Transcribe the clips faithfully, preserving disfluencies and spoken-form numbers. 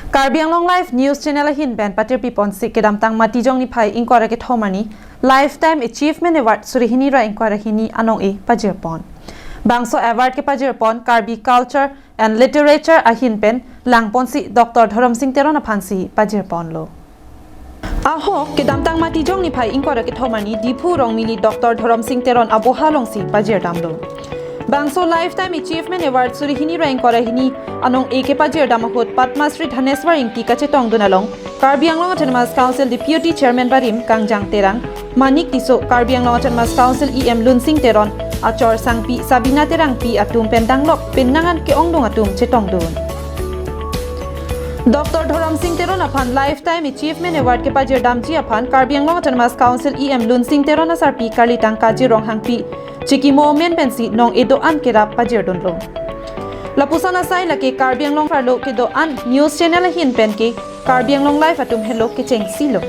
Karbi Anglong Live News Channel ahin pen patirpi ponsi kedamtang Matijong niphai ingkoi ra kethom arni Lifetime Achievement Award suri hini ra ingkoi ra hini anong-e pajirpon. Bangso award kepajirpon Karbi Culture and Literature ahin pen langponsi Doctor Dhoromsing Teron aphansi pajirponlo. Ahok kedamtang Matijong niphai ingkoi ra kethom arni Diphu Rongmili Doctor Dhoromsing Teron aboha alongsi pajirdamlo. Bangso Lifetime Achievement Award suri hini ra ingkoi ra hini anong-e kepajirdam ahut Padma Shri Dhaneswar Ingti kachetongdun along Karbi Anglong Autonomous Council Deputy Chairman barim Kangjang Terang, Manik Tisso, Karbi Anglong Autonomous Council E M Lunsing Teron, Achor Sangpi, Sabina Terangpi atum pen danglok pinnangan ke-ongdung atum chetongdun. Doctor Dhoromsing Teron aphan Lifetime Achievement Award kepajirdamji aphan Karbi Anglong Autonomous Council E M Lunsing Teron asarpi Karlitang Kaji Ronghangpi chikimo amen pensi nong-e do-an kerap pajirdunlo. Lapuson asai lake Karbi Anglong arlo kedo-an news channel ahin pen ke Karbi Anglong Live atum helo kechengsilo.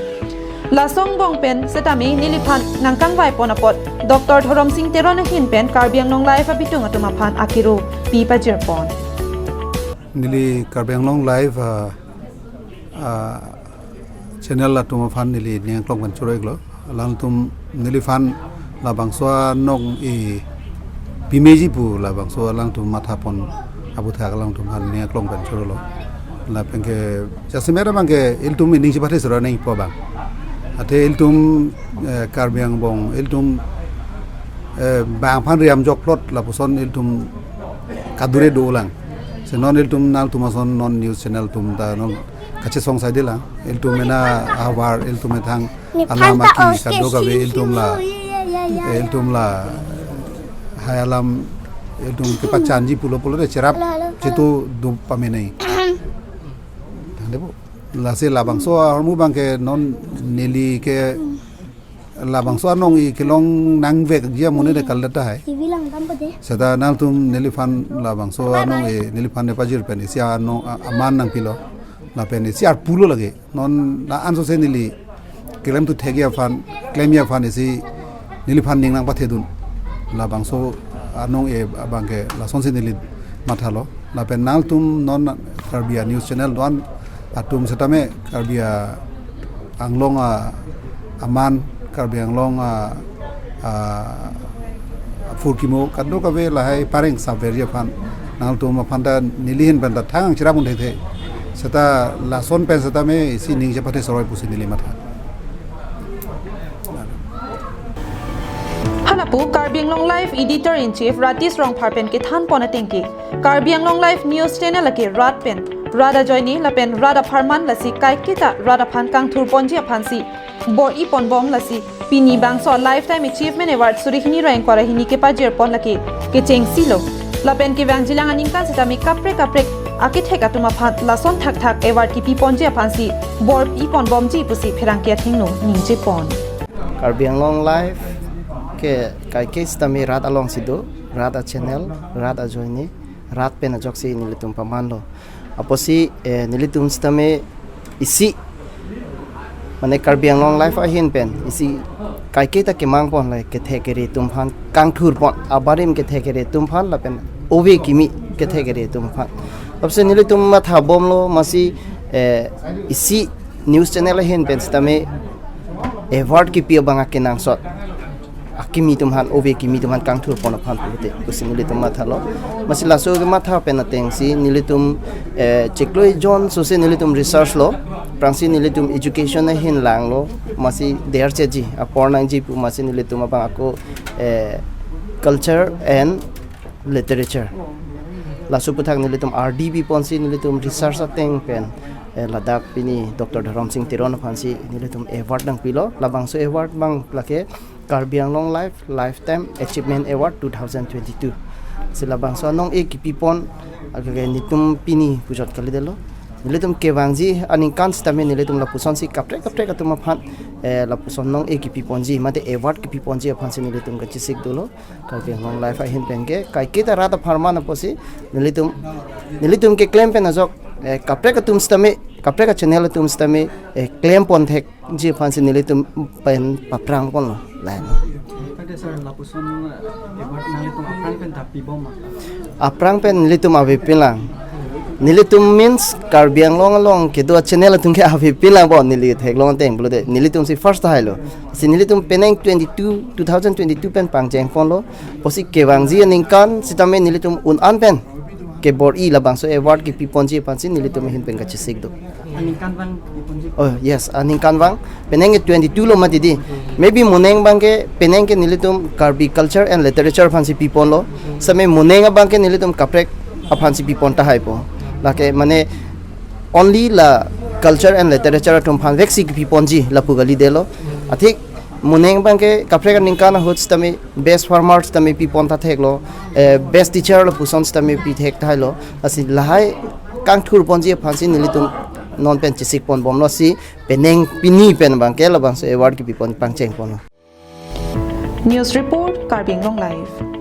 Laso angbong pen setame neliphan nangkangvaipon apot Doctor Dhoromsing Teron ahin pen Karbi Anglong Live abitung atum aphan akiro pi pajirpon. Neli Karbi Anglong Live, ah, ah, channel atum aphan neli ning aklong pen choro-iklo. Alangtum neliphan labangso anong-e pimeji pu labangso alangtum mathapon aputhak alangtum aphan ning aklong pen chorolo. Lapen ke jasemet abang ke ilitum ining chipathe sura nangpo abang. Athe ilitum, eh, Karbi angbong ilitum, eh, bang aphan riam jokplot lapuson ilitum kadure dolang. Si non ilitum nangtum ason non news channel atum ta non kachesong saide lang. Ilitum mena ahavar ilitum methang alam aki kadokave ilitum la, eh, ilitum la hai alam ilitum kepachanji pulo pulote cherap chetu do pamenei. Tangde po. Lasi labangso ahormu abang ke non neli ke labangso anong-e kelong nangvekji amonit ke kal tahai. Seta nangtum neliphan labangso anong-e neliphan nepajir pen isi anong a-, aman nangpilo. Lapen isi arpulo lake. Non la-an sose neli keklem thu thekji aphan, klemji aphan isi neliphan ning nangpathedun. Labangso anong-e abang ke lasonsi neli mathalo. Lapen nangtum non Karbi a-news channel do-an atum setame Karbi a-, Anglong a-, aman, Karbi Anglong a-, a-, aphurkimo kadokave lahai pareng saverji aphan nangtum aphan ta neli ahin pen ta thang cherap un thekthe. Seta lason pen setame isi ning chepathe soroi pusi neli matha. Halapu Karbi Anglong Live Editor in Chief Ratis Rongphar pen kethanpon ateng ke Karbi Anglong Live News Channel lake rat pen rat ajoine lapen rat apharman lasi kaiketa rat aphan kangthurponji aphansi bor-iponbom lasi pini bangso Lifetime Achievement Award suri hini ra ingkoi ra hini kepajirpon lake kechengsilo. Lapen kevangjilang aningkan setame kaprek kaprek akethek atum aphan lason thakthak award kipiponji aphansi bor-iponbomji pusi pherangke athengno ningjepon. Karbi Anglong Live ke kaike setame rat alongsi do, rat a-channel, rat ajoine, rat pen ajoksi nelitum pamanlo. Apotsi, eh, nelitum setame isi, mane Karbi Anglong Live ahin pen isi kaiketa kemangpon le kethe kere atum aphan kangthurpon, abarim kethe kere atum aphan lapen ove kimi kethe kere atum aphan. Apotsi nelitum mathabomlo masi, eh, isi news channel ahin pen setame award kipi abang akenangsot akimi atum aphan, ove kimi atum aphan kangthurpon aphan pulote pusi nelitum mathalo. Masi laso kematha pen atengsi nelitum, eh, chiklo jon sose nelitum research lo, aphrangsi nelitum education ahin langlo, masi dercheji apor nangji pu masi nelitum abang ako, eh, culture and literature. Laso aputhak nelitum R D B ponsi nelitum research ateng pen, eh, ladak pini Doctor Dhoromsing Teron aphansi nelitum award nangpilo. Labangso award abang lake Karbi Anglong Live Lifetime Achievement Award two thousand twenty-two. Si labangso anong-e kipipon, ake nelitum pini pujot kalidelo. Nelitum kevangji aningkan setame nelitum lapusonsi kaprek kaprek atum aphan, eh, lapuson anong-e kipiponji, mate award kipiponji aphansi nelitum kachesik dolo. Karbi Anglong Live ahin pen ke kaiketa rat apharman apotsi nelitum, nelitum keklem pen ajok, eh, kaprek atum setame, kaprek a-channel atum setame, eh, klempon thekji aphansi nelitum pen paphrangponlo lain. Tangte sir, lapuson, eh, award nanglitum aphrang pen ta pibom ma? Aphrang pen nelitum avepin lang. Nelitum means Karbi Anglong along kedo channel atum ke avi pilang bo neli theklong ateng pulote nelitum si first tahai lo. Si nelitum penang twenty-two, two thousand twenty-two pen pangcheng ponlo. Pusi kevangji aningkan sitame nelitum un-an pen kebor-i labangso award kepi ponji aphansi nelitum ahin pen kachesik do. Aningkanvang kepi ponji. Oh yes, aningkanvang. Penang ke twenty-two lo mati di. Maybe moneng abang ke penang ke nelitum Karbi culture and literature aphansi pi ponlo. Sitame moneng abang ke nelitum kaprek aphansi pi pon tahai po. Lake mane only la culture and literature atum aphan veksi pi ponji lapu kali delo. Athik moneng abang ke kaprek aningkan ahut sitame best farmer sitame pi pon ta theklo. Eh, best teacher lapuson sitame pi thek tahai lo. Lasi lahai kangthur ponji aphansi nelitum non pen chesik pon bomlo si penang pini pen abang ke labangso award kepi pon pangcheng ponlo. News Report, Karbi Anglong Live.